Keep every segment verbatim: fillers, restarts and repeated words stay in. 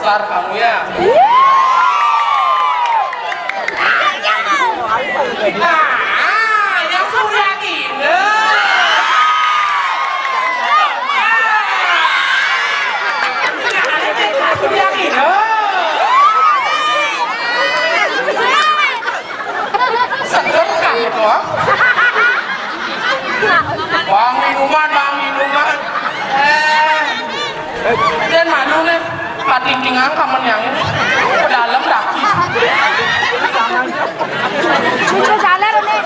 Kamu ya. Nah, yang Surya Gina. Surya Gina. Seger kan itu, ah? Bang minuman, bang minuman. Eh, dan malu nih. Patingtingan kamen yang ini. Ke dalam daki. Cucu jalan nih.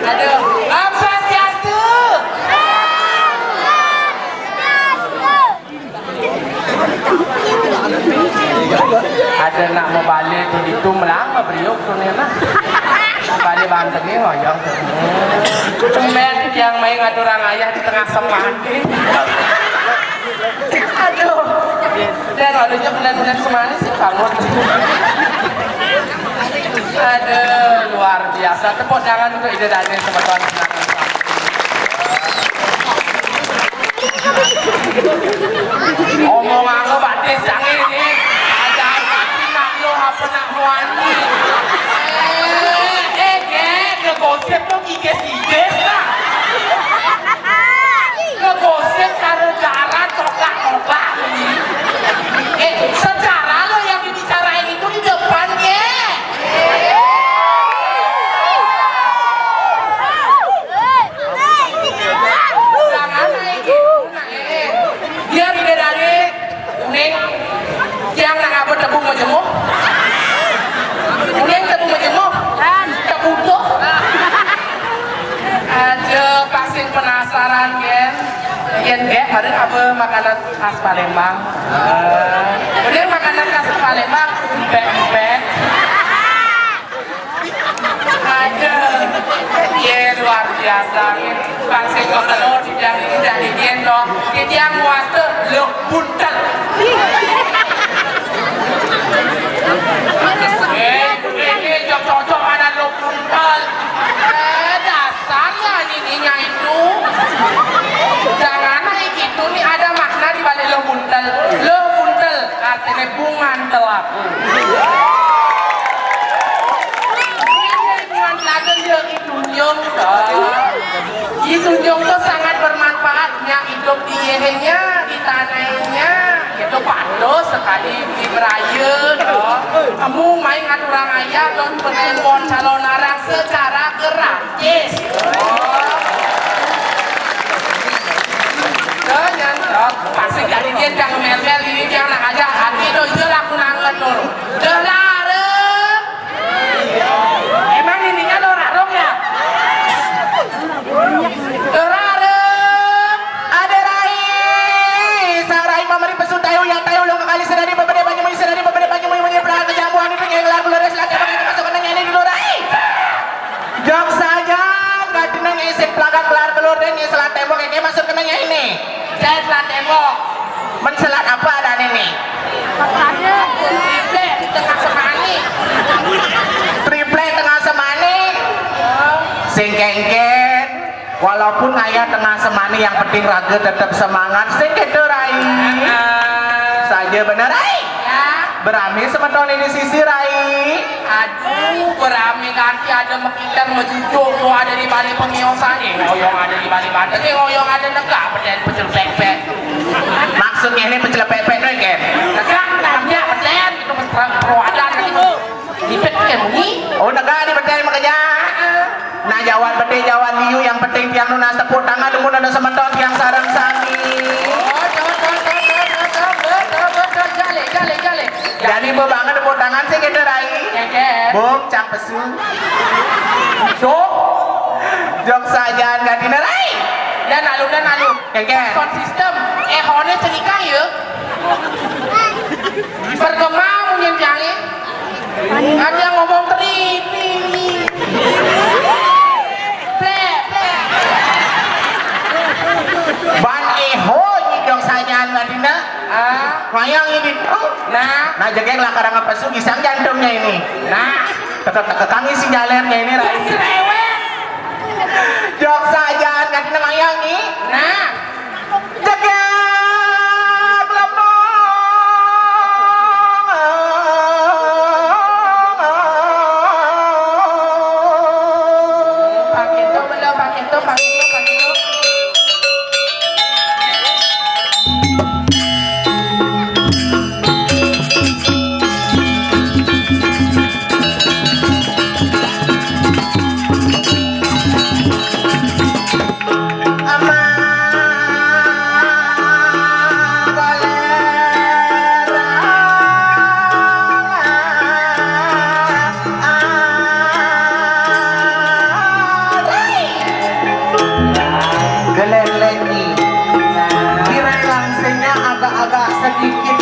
Aduh, Om Swastiastu. Ada nak mabalik tu itu melama beriuk tu ni nah. Balik banting ni ngoyong tu. Tumben yang main ngaturang ayah di tengah semati. Aduh. Dan alunya benar-benar semani sih bangun. Aduh, luar biasa. Tepuk tangan untuk Ida Daniel semeton. Omong aku batis yang ini. Ada apa nak lo apa nak muani? Eh, eh, gek, ngegosip lo gigis-gigis lah. Ngegosip karo jaran toplak-toplak ini. Eh, sejarah lo yang dibicarain itu di depan, gek. Jangan naik itu, naik. Dia tidak dari kuning. Yang nak apa tepung majemuk? Kuning tepung majemuk? Tepung tuh. Ada pasien penasaran, Gen. Gen, Gen, ada apa makanan khas Palembang? Ada makanan khas Palembang? Empek-empek. Aduh, ye luar biasa. Bang sing kok telu titiang ini dari Dian to. Titiang muaste lo buntel. Eh, ini cocok mana lo buntel. Eh, dasarnya ininya itu. Jangan kayak gitu nih, ada makna di balik lo buntel. Lo buntel artinya bungan telak. Bungan telaga dia di tunjung. Di tunjung tuh sangat bermanfaat. Yang hidup di yehenya, di tanahnya, itu pantas sekali di beraya. Kamu main ngaturang ayah, don penembon calon arang secara gerak. Yes. Tuh, jangan, oh, pasti jadi dia yang mel-mel ini, jangan aja. Hati itu, itu laku nangan tuh. Dah larang. Emang ininya lo rarong ya? Lo rarong. Ada rai. Sang rai mamari pesu tayo yang tayo lo kekali sedari bebede banyu munyi sedari bebede banyu munyi munyi perang kejambuan itu yang laku leres lagi masuk kena ini dulu rai. Jok saja, nggak tenang isi pelagat kelar telur dan isi lantai mau kayak masuk kena ini. Saya telah tembok. Mencelat apa ada ini? Triplek tengah semani. Triplek tengah semani. Sing kengken. Walaupun ngayah tengah semani, yang penting raga tetap semangat. Sing gitu, Rai. Saja bener, Rai. Ya. Berami semeton ini sisi, Rai. Aduh, berami ganti ada mekitar mejujuk tu ada di balik pengiosan ni. Ngoyong ada di balik bata ni, ngoyong ada negak peten pecel pek-pek. Maksudnya ini pecel pek-pek tu, Ken? Negak, negak peten. Itu pro adan ni. Lipet ke bunyi? Oh, negak di peten makanya. Nah, jawan peten, jawan liu, yang penting tiang nunas tepuk tangan, demu ada semeton tiang sarang sami. Oh, betul, betul, betul, betul, betul, betul, betul, jale, jale, jale. Jadi bebangan tepuk tangan sih kita, Rai. Kengken. Bom, cang pesu. Jok. Jok sajaan ganti, Rai. Dan lalu, dan lalu. Kengken. Sound system. Eh, hone cenikang ya. Bergema mungkin jangan. Ada yang ngomong teri, teri. Plek, plek. Ban eho nyi dong sanyaan ngadina. Ah. Mayang ini. Oh. Nah. Nah, jegeng lah karang apa su gisang jantungnya ini. Nah. Teka-teka kami si jalernya ini, Rai. Cerewet. Jok sajaan ngadina mayang ni. Nah. Jegeng lemah. Geleleni. Kira langsingnya agak-agak sedikit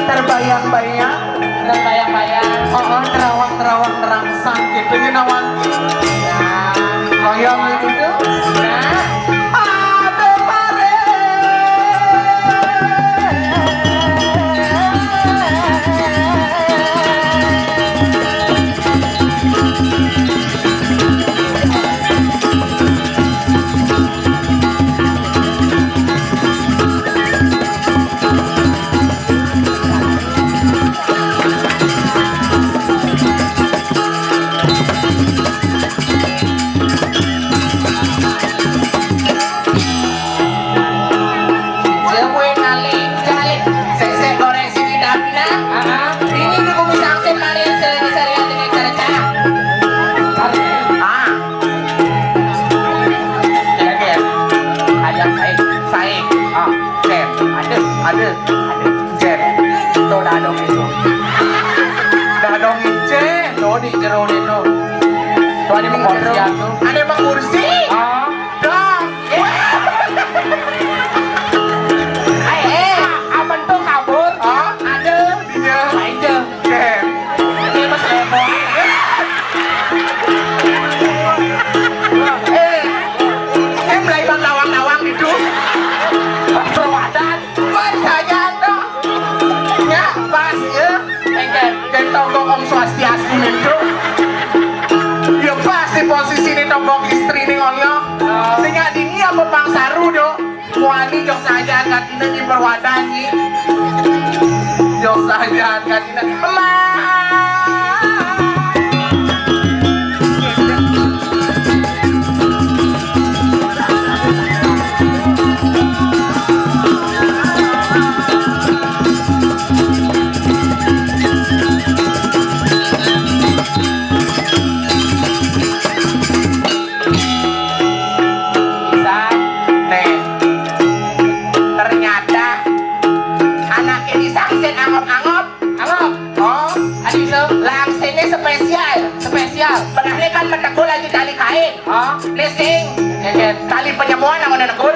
terbayang-bayang. Terbayang-bayang. Oh, oh, terawang-terawang nerangsang gitu, you know, Wan. Ya. Loyong gitu. Nah. Ada mare. Dia kue nali, calik, sesek goreng sini dapina. Ah, ah. Ini di bumi sangsit nali, sering-sering ini cerita. Ah. Jen, Jen. Ayam sae, sae. Ah, Jen. Ada, ada, ada. Jen. Tuh dah dong itu. Dah dong Jen. Tuh di jero ni tuh. Tuh ada pengorsian tuh. Ada pengursi. Ah. Dong. Eh, eh, apa tuh kabur? Ah? Ada. Iya. Lain, Jen. Oke. Ini Mas Levo. Eh, eh, mulai bang nawang-nawang gitu. Perwadan. Percaya dong. Ya, pas ya. Enggak. Dan tonggo Om Swastiastu itu. Ya pas di posisi ini tonggo istri ini ngoyo. Sehingga dini apa bang saru do. Wani jok saja katina di perwadan ni. Jok saja katina. Emak. Bisa. Nih. Ternyata anaknya disangsit angop-angop. Angop. Oh, adi itu. Langsingnya spesial, spesial. Pernah ini kan metegul lagi tali kain. Oh. Lising. Tali penyemuan yang udah negul.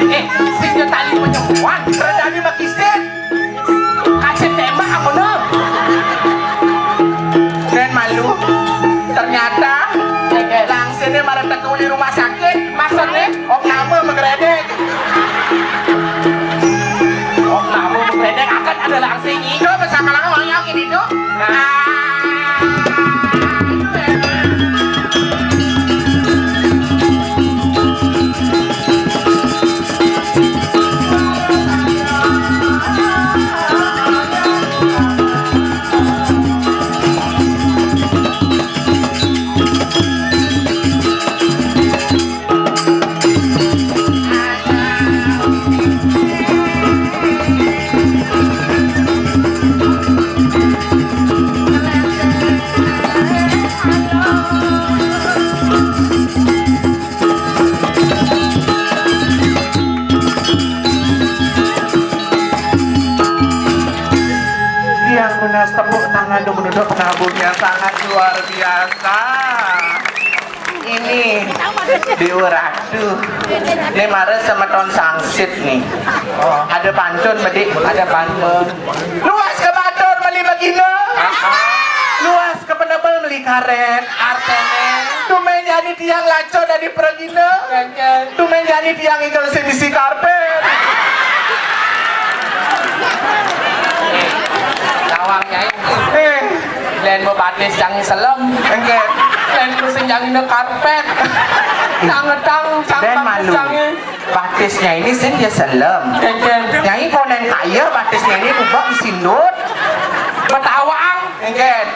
Eh, sing tali penyemuan. Terjadi makisin. Kasih tembak apa no? Dan malu. Ternyata langsingnya malah tekul di rumah sakit. Maksudnya? Opname menggeredek. Opname menggeredek akan ada langsing itu. Bersama orang yang ini tuh. Nah. Tiang tunas tepuk tangan dong menuduk penabungnya sangat luar biasa. Ini Dewa Ratu. Ini mara semeton sangsit nih. Ada pantun, Medik. Ada pantun. Luas ke batur meli bagina. Luas ke penebel meli karet. Artene. Tumben jadi tiang laco dari pergina. Tumben jadi tiang igel sing bisi karpet. Lawang nyai. Eh. Len mau batis yang selem. Enggak. Len mau sing yang ini karpet. Tangetang, dan malu. Batisnya ini sing dia selem. Enggak. Nyai konen kaya batisnya ini bubak sindut. Betawang. Enggak.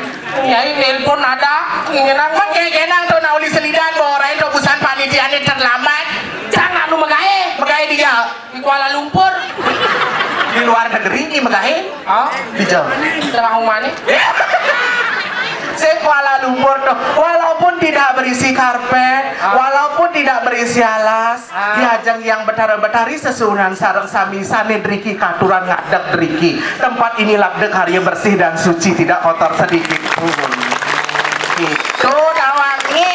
Nyai nelpon ada, ngenang. Kan kayak genang tuh, nah, uli selidan, bawa rain, tuh, busan, Pak. Terlambat. Cang anu magaé. Magaé di ja. Di Kuala Lumpur. Di luar negeri ni magaé. Hah? Di ja. Tengah rumah ni. Se Kuala Lumpur tuh, walaupun tidak berisi karpet, ah, walaupun tidak berisi alas, ah, di ajang yang betara-betari sesuunan sareng sami sané driki katuran ngadeg driki. Tempat ini labdeg haria bersih dan suci, tidak kotor sedikit pun. Itu dawangi.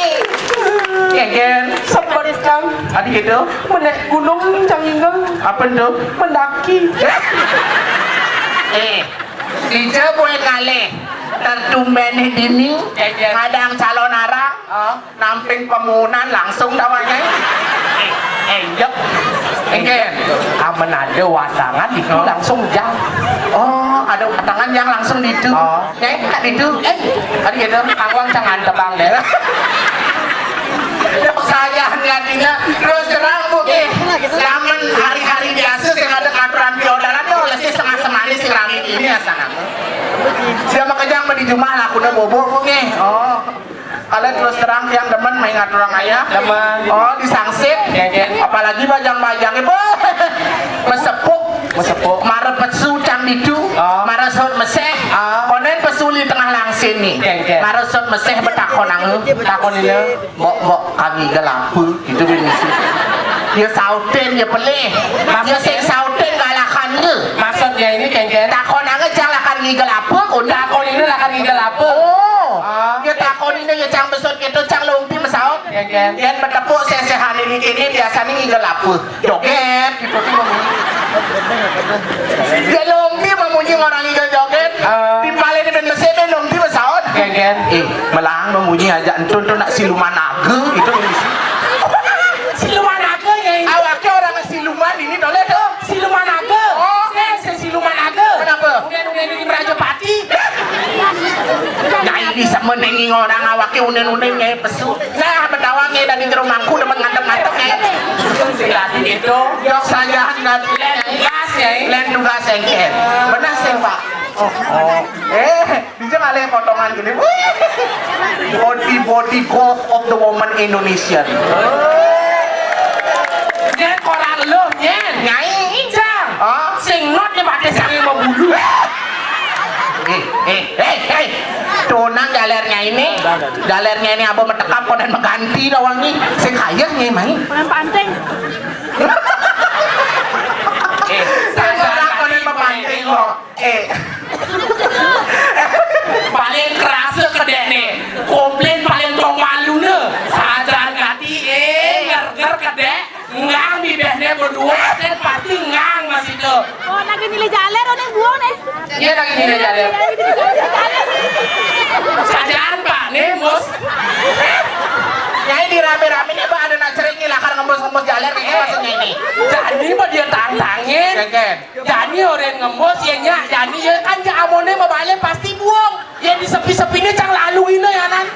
Kéngkén. Sebet, Kang. Adi gitu. Menék gunung cang inggel. Apa tuh? Mendaki. Eh, dija buin ngalih. Tertumbén dini. Kéngkén. Kadang calon arang. Ah. Namping pemunan langsung dawangi. Eh, eh, injek. Enggak. Amen ada watangan itu langsung jang. Oh, ada watangan yang langsung ditu. Oh. Nyai, kan ditu. Eh, kan gitu. Awang jangan tebang deh. Sayang ngadina terus terang, Bu. Eh, lamun hari-hari biasa sing ada aturan piodalan ya oleh si setengah semani si rami ini ya sana. Siapa kejang mah di jumah lakunya bobo, Bu, nggih. Oh. Kalau terus terang yang demen main ngatur orang ayah. Demen. Oh, disangsit. Ya, ya. Apalagi bajang-bajang ibu. Mesepuk. Mesepuk. Mara pesu cang ditu. Oh. Mara saut meseh. Ah. Konen pesu di tengah langsin nih. Ya, ya. Mara saut meseh betakon ange. Takon ini. Mbok, mbok, kami gelapu gitu ini sih. Ya sautin, ya pelih. Ya sing sautin galakan ge. Maksudnya ini, Kéngkén? Takon ange cang lakan ngigel apa, konen. Takon ini lakan ngigel apa. Oh. Ah. Ya takon ini ya cang besut gitu, cang lumpi mesaut. Kéngkén. Yén betepuk sesehane niki biasane ngigel apa? Joget gitu ki mamunyi. Ya lumpi mamunyi orang ngigel joget. Ah. Di pale di ben mesih ben lumpi mesaut. Kéngkén. Eh, melang mamunyi aja entun tuh nak siluman naga gitu. Siluman naga, Nyai. Awaknya orang siluman ini toleh tuh. Siluman naga. Oh. Sing, sing siluman naga. Kenapa? Unen-unen di Merajapati. Nah, ini sama nenging orang awaknya unen-unen nyai pesu. Nah, betawa nyai dari jero mangku demen ngadeg-ngadeg nyai. Silakan itu. Yok saja nanti. Lain tugas, Nyai. Lain tugas, Nyai. Benar sih, Pak. Oh, oh. Eh, bisa ngalih potongan gini. Wih. Body, body, ghost of the woman Indonesian. Nyén koran lo, nyén. Nyai. Injang. Ah? Sing not ya pakai sange mau bulu. Eh, eh, eh, eh. Tunang galernya ini. Galernya ini apa metekap konen mengganti doang nih. Sing kaya nih, Mai. Konen panting. Eh, sadar konen memanting kok. Eh. Paling kerasa kedék né. Komplain paling tong malu né. Sajan gati, eh, ngerger kedék. Ngang bibéh né berdua, dan pasti ngang masih tuh. Oh, lagi nyilih jaler, oh, yang buang né. Iya, lagi nyilih jaler. Sajan, Pak, né, Mus. Nyai di rame-rame né, Pak, ada nak cerik nih, lakar ngembus-ngembus jaler, nih, maksudnya ini. Jadi, mau dia tantangin. Kéngkén. Jani orang ngembos ya nyak, jani ya kan ja amone mabale pasti buang. Ya di sepi-sepinya cang lalu ina ya nan.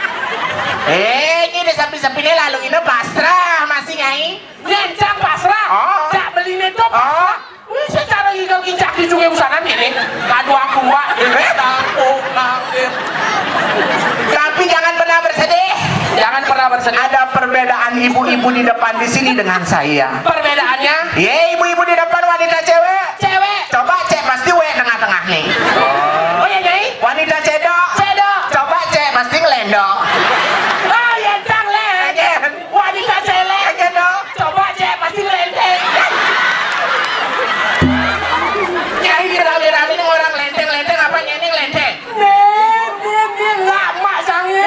Eh, ini di sepi-sepinya lalu ina pasrah masih nyai. Nyen cang pasrah. Oh. Cak beli neto pasrah. Oh. Wih, secara gigal gincak di juga usanan ini. Kadu aku mbak. Tampuk nangkir. Tapi jangan pernah bersedih. Jangan pernah bersedih. Ada perbedaan ibu-ibu di depan di sini dengan saya. Perbedaannya? Ye, ibu-ibu di depan wanita cewek. Cewek. Coba cek pasti wé tengah-tengah nih. Oh ya, Nyai? Wanita cedok. Cedok. Coba cek pasti ngelendok. Oh ya, cang lé. Enyen. Wanita cewek. Enyen dong. Coba cek pasti ngelenteng. Nyai di rame-rame nih orang lenteng-lenteng apa nyai ini ngelenteng? Nih, nih, nih, lama sange.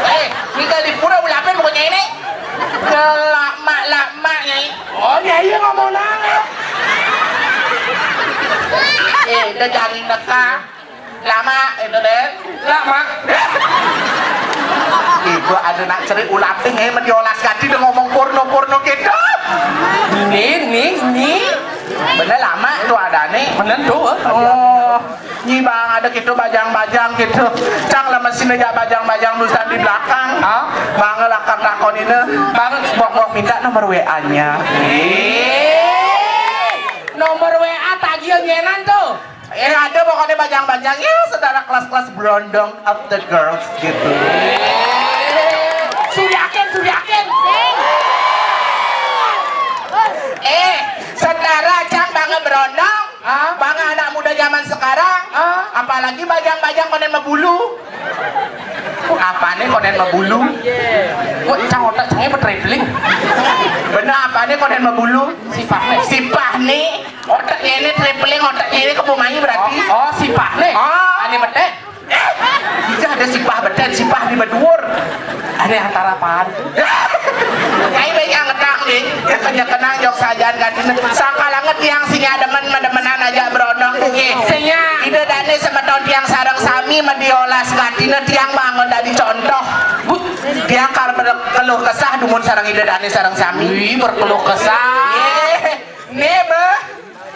Eh, tinggal di pura ulapen pokoknya ini. Kelak mak, lak mak, Nyai. Oh, Nyai ngomong nang. Eh, udah jangan neka. Lama itu deh. Lama. Ibu ada nak cerik ulating, eh, mau diolas ganti udah ngomong porno-porno gitu. Ini, ini, ini. Bener lama itu ada nih. Bener tuh. Oh. Nyi bang ada gitu bajang-bajang gitu. Cang lemesin aja bajang-bajang nusan di belakang. Hah? Bang lakar takon ini. Bang, bok-bok minta nomor W A-nya. Nomor W A tagih nyenan tuh. Eh, ada pokoknya bajang-bajang ya, saudara kelas-kelas berondong of the girls gitu. Suriaken, suriaken. Zaman sekarang, ah, apalagi bajang-bajang konden mabulu. Apane konden mabulu? Kok cang otak cangnya betripling? Bener, apane konden mabulu? Sipahne. Sipahne. Otaknya ini tripling, otaknya ini kebumangi berarti. Oh, oh, sipahne. Ah. Ane mete. Bisa ada sipah beten, sipah di baduur. Ada antara apaan? Kayak banyak ngetang nih. Kenang jok sajaan katina. Sangkalanget tiang sing demen, demenan aja berondong. Nggih. Senya. Ida dane semeton tiang sareng sami mediolas katina tiang bangun dari contoh. Bu, tiang kal berkeluh kesah dumun sareng ida dane sareng sami. Wih, berkeluh kesah. Nggih. Nih, Bah.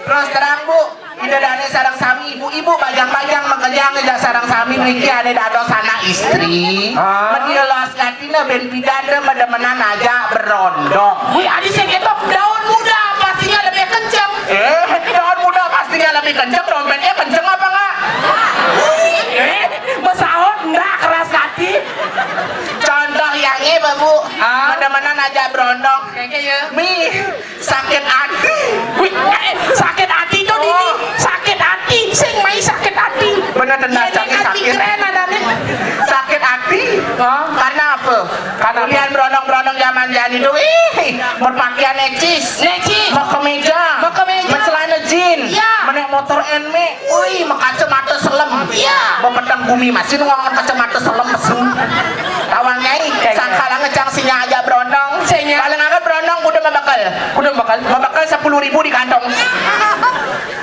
Terus terang, Bu, ida dane sareng sami ibu-ibu bajang-bajang makejang ida sareng sami niki ane dados anak istri. Ah. Mediolas katina ben pidan de medemenan aja berondong. Wih, adi sing ketok daun muda pastinya lebih kenceng. Eh, daun muda pastinya lebih kenceng, dompetnya kenceng apa enggak? Eh, besaut enggak keras hati. Contoh yang ini, Bu. Ah. Medemenan aja berondong. Kayak ya. Mi. Sakit hati. Wih, eh, sakit hati tuh, Didi. Oh. Sakit hati. Sing mai sakit hati. Bener, tenang, sakit hati. Keren adanya. Sakit hati. Hah? Karena apa? Karena apa? Kemudian berondong-berondong zaman jani tuh, ih, berpakaian necis. Necis. Pakai meja. Pakai meja. Celana jeans. Iya. Menek motor Nmax. Wih, kacamata selem. Iya. Bepedang bumi masih nongol kacamata selem mesum. Tawang nyai, sangkala ngecang sinya aja berondong. Sinya. Paling anget berondong kudu mebekel. Kudu mebekel. Mebekel sepuluh ribu di kantong.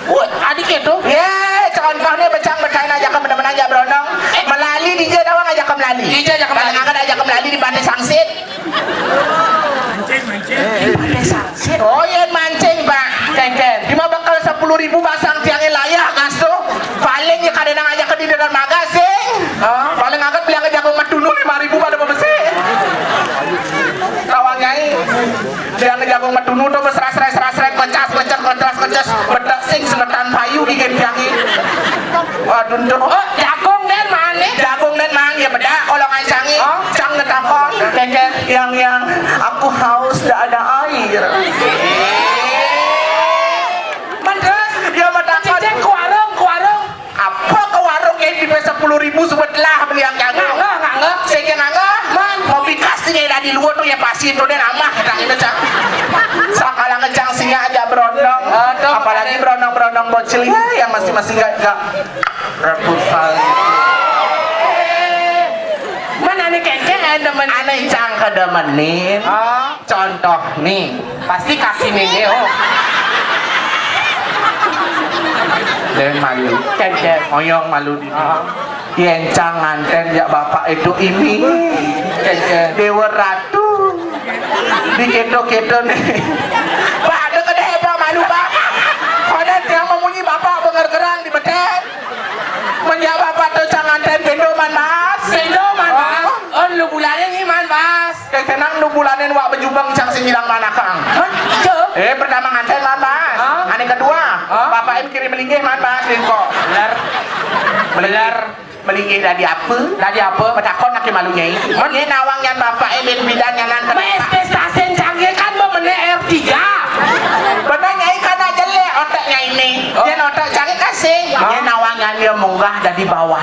Wah, adik itu. Ye, contohnya becang becain aja ke bener-bener aja berondong. Eh. Melali dija dawang aja ke melali. Dija aja ke melali. Paling anget aja ke melali di pantai sangsit. Mancing, mancing. Di pantai sangsit. Oh, yen mancing, Pak. Kengken. Cuma bekal sepuluh ribu pasang tiangnya layak, gas tuh. Paling ya kadang aja ke di dalam magasing. Hah? Paling anget beli jagung medunu lima ribu pada besi. Tawang nyai. Dia ngejagung medunu tuh, seras, seras, seras, seras, kecas, kecas, kecas, kecas, bedak sing semetan payu di genjangi. Waduh, tuh. Oh, jagung den mana? Jagung den mang, ya bedak, kalau ngancangi. Oh. Cang ngetakon. Keke. Yang, yang, aku haus, tidak ada air. Mendes. Ya, metakon. Cek ke warung, ke warung. Apa ke warung yang di sepuluh ribu sebut lah beli yang kagak? Nggak, nggak, nggak. Saya kira nggak. Man. Kopi kasih dari luar tuh ya pasti itu deh ramah kita ini, Cak. Sakala ngecang singa aja berondong. Aduh, apalagi berondong-berondong bocil ya yang masih-masih nggak, nggak rebutan. Mana nih kengkeng ada men- Aneh cang kedemenin. Ah. Contoh nih, pasti kaki nene, oh. Dan malu. Cen, cen. Oyong malu di. Ah. Yen cang nganten ya bapak itu ini. Cen, cen. Dewa Ratu. Di keto-keto nih. Pak, ada kedai, Pak, malu, Pak. Kodan yang memunyi bapak benger gerang di beten. Menjawab apa tuh cang nganten bendo man, Mas? Bendo man, Mas. Oh, lu bulannya nih man, Mas. Kayak kenang lu bulanin wak bejubeng cang sing hilang manakang. Hah? Iya. Eh, pertama nganten man, Mas. Hah? Ane kedua, hah? Bapak em kirim linggih man, Mas, lingko. Bener. Bener. Melinggih dari apa? Dari apa? Petakon laki malu nyai. Mana nawang yang bapak em bin bidan yang nanti. Mas, pestasen canggih kan mau meneh R tiga. Bener nyai karena jelek otaknya ini. Oh. Dia otak canggih kasih. Hah? Dia nawang yang dia munggah dari bawah.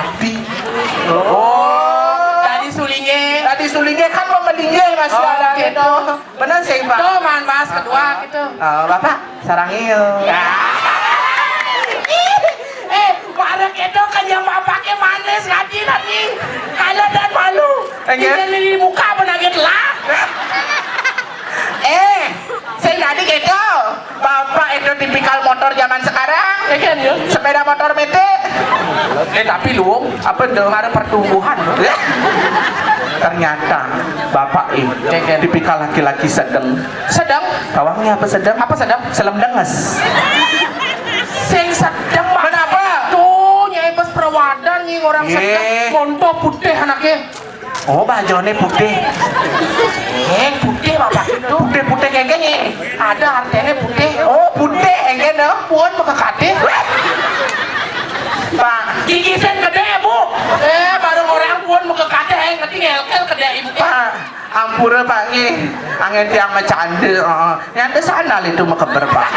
Oh. Tadi sulinge. Tadi sulinge kan mau melingge masih. Oh, ada gitu. Benar sih, Pak. Tuh, man, bahas kedua gitu. Oh, Bapak, sarang iyo. Ya. Eh, marek itu kan yang bapaknya manis lagi nanti. Kalau dan malu. Enggak. Ini di muka apa nagit lah? Eh, saya tadi gitu. Bapak itu tipikal motor zaman sekarang. Ya kan, ya? Sepeda motor mete. Eh, tapi lu, apa tuh? Ada pertumbuhan. Ya. Ternyata bapak ini, ya kan, tipikal laki-laki sedang. Sedang? Tawangnya apa sedang? Apa sedang? Selem denges. Sing sedang, Pak. Kenapa? Tuh, nyai bos perawatan nih orang sedang. Monto putih anaknya. Oh, bajone putih. Eh, putih bapak itu. Putih-putih kayak gini. Ada artinya putih. Oh, putih kayak gini. Puan pakai kate. Pak. Gigi sen gede, Bu. Eh, baru orang puan pakai kate, eh, ngerti ngelkel gede ibu. Pak, ampura Pak nggih. Angin tiang macande, heeh. Nyante sandal itu mekeber, Pak.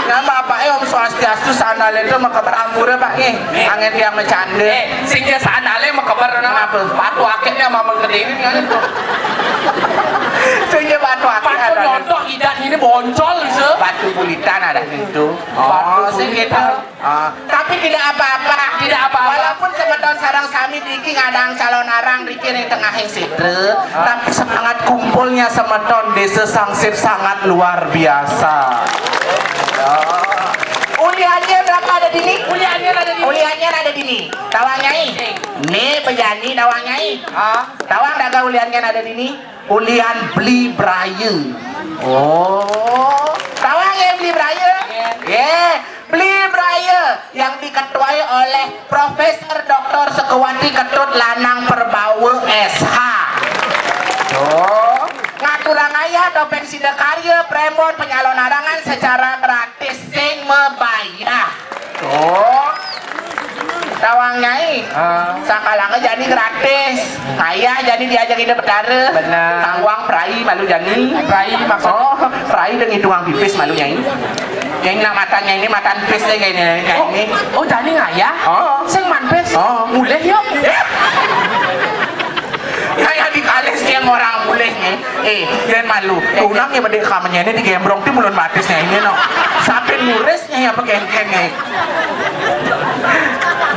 Nah, Bapak, eh, Om Swastiastu, sandale to makeber ampura, Pak, nggih. Nggih. Anggen tiang macanda. Eh, sing dia sandale makeber, nah. Kenapa? Batu akiknya mamang gedene, kan itu. Sing dia batu akik. Batu ada nyontok, idak ini boncol, se. Batu bulitan ada itu. Oh, batu sing bulitan. Gitu. Ah, tapi tidak apa-apa. Tidak apa-apa. Walaupun semeton sareng sami niki ngadang calonarang niki ning tengahing sedre, tapi semangat kumpulnya semeton Desa Sangsit sangat luar biasa. Ya. Uli Anyar berapa ada di sini? Uli Anyar ada di sini. Uli Anyar ada di sini. Tawang Nyai. Sing. Nih, bejani Tawang Nyai. Ah. Tawang daga Uli Anyar ada di sini. Ulian Beli Braya. Oh. Tawang ya Beli Braya? Iya. Ya. Beli Braya yang diketuai oleh Profesor Doktor Sukawati Ketut Lanang Perbawa S H. Tuh. Ngaturang ayah topeng sida karya prembon penyalonarangan secara gratis sing mabayah. Tuh. Tawang Nyai. Ah. Sakalanga jani gratis. Kaya jani diajak ida betara. Bener. Tangguang prai malu jani. Prai maksud? Oh, prai deng hitungang pipis malu Nyai. Nyai nak matan Nyai ini matan pis deh kayaknya. Oh, ini. Oh, jani ngayah? Oh. Sing man pis? Oh. Mulih yuk. Ya. Kayak di kalis dia orang mulih nih. Eh, jangan malu. Tunang ya bedek kamenyene di gembrong ti mulun batis Nyai ini no. Sapin muris Nyai apa kengkeng Nyai?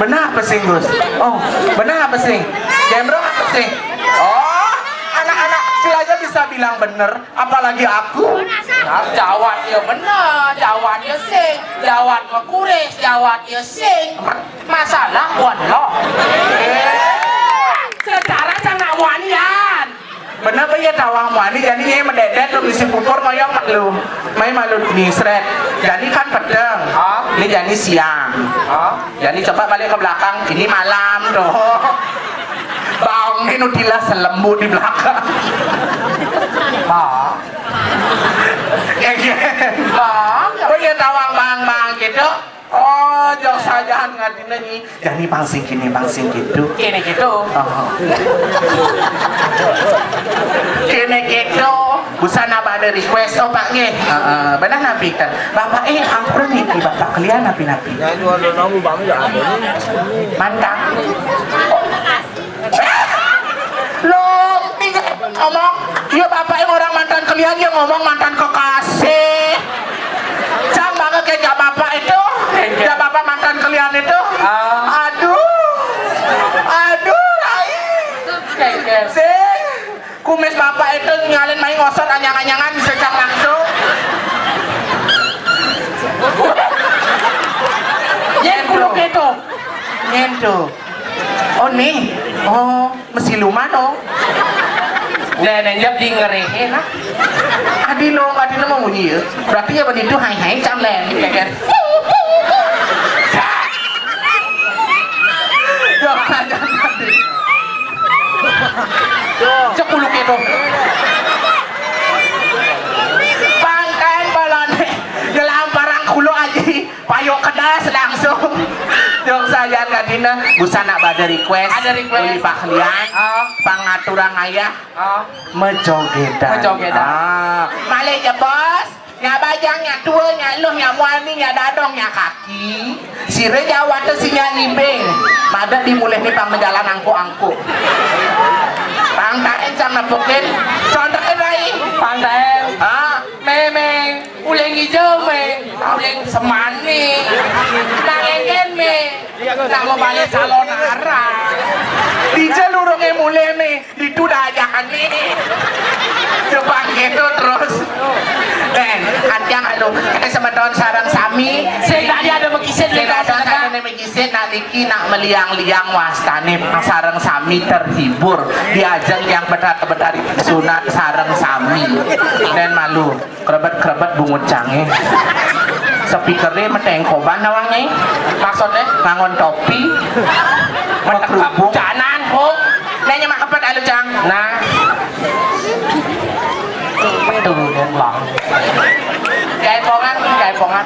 Benar apa sing, Gus? Oh, benar apa sing? Gembrong apa sing? Oh, anak-anak kecil aja bisa bilang bener, apalagi aku. Nah, jawat ya bener, jawat ya sing, jawat mekuris, jawat ya sing. Masalah buat lo. Secara cang nak muanian. Bener apa ya tawang muani, jadi ini mendedet tuh isi pupur ngoyong malu. Mai malu nisret. Jadi kan pedang. Ah. Ini jadi siang. Ah. Jadi coba balik ke belakang, ini malam tuh. Baong ini nutila selembu di belakang. Bang. Kayak gitu. Bang. Oh iya tawang bang bang gitu. Oh, jok sajan ngadina nyi. Jani pang sing kini pang sing gitu. Kini gitu. Oh. Kini gitu. Busana pada request oh Pak nggih. Heeh, benar napi kan. Bapak eh ampun nih Bapak kalian napi-napi. Nyanyi warna namu bang ya ada. Mantap. Lo, ngomong, iya bapak yang orang mantan kalian yang ngomong mantan kekasih. Cang banget kayak gak bapak itu, gak bapak mantan kalian itu. Ah. Aduh, aduh, Rai. Sih, kumis bapak itu nyalin main ngosot anyang-anyangan bisa cang langsung. Nyen kuluk itu. Nyen tuh. Oh nih, oh mesiluman oh. Nah, nah, jawab di ngerehe nah. Adi lo, adi lo mau bunyi ya. Berarti ya begitu hai hai camlen, ya kan? Jangan, jangan. Cek kuluk itu. Pantai balane, gelamparang kulo aji. Payo kedas langsung. Jok sajan kadina, busana pada request. Ada request. Uli Pak Lian, ah, pangaturang ayah, ah, mejogedan. Mejogedan. Ah. Malih ya bos. Nya bajang, nya tua, nya luh, nya muani, nya dadong, nya kaki. Sire jawat si nya ngibing. Mada dimulih ni pang menjalan angku-angku. Pang taen sang nepukin. Contohin rai. Pang taen. Ah. Memeng. Uling ijo, meng. Uling semani. Nang engen, meng. Nang mau balik calon arah. Dija lurunge mule, meng. Ditu dah aja ane. Coba gitu terus. Dan, antiang anu, kita semeton sarang sami. Sing tadi ada megisin, sing ada ada megisin, nak niki, nak meliang-liang wastane. Sarang sami terhibur. Diajeng yang benar-benar sunat sarang sami. Dan malu. Krebet-krebet bungut cange. Speakere meteng koban nawange. Maksudnya? Ngangon topi. Metek kerubung. Janan, kok. Nanya mak kepet alu cang. Nah. Itu dan bang. Jaipongan, jaipongan.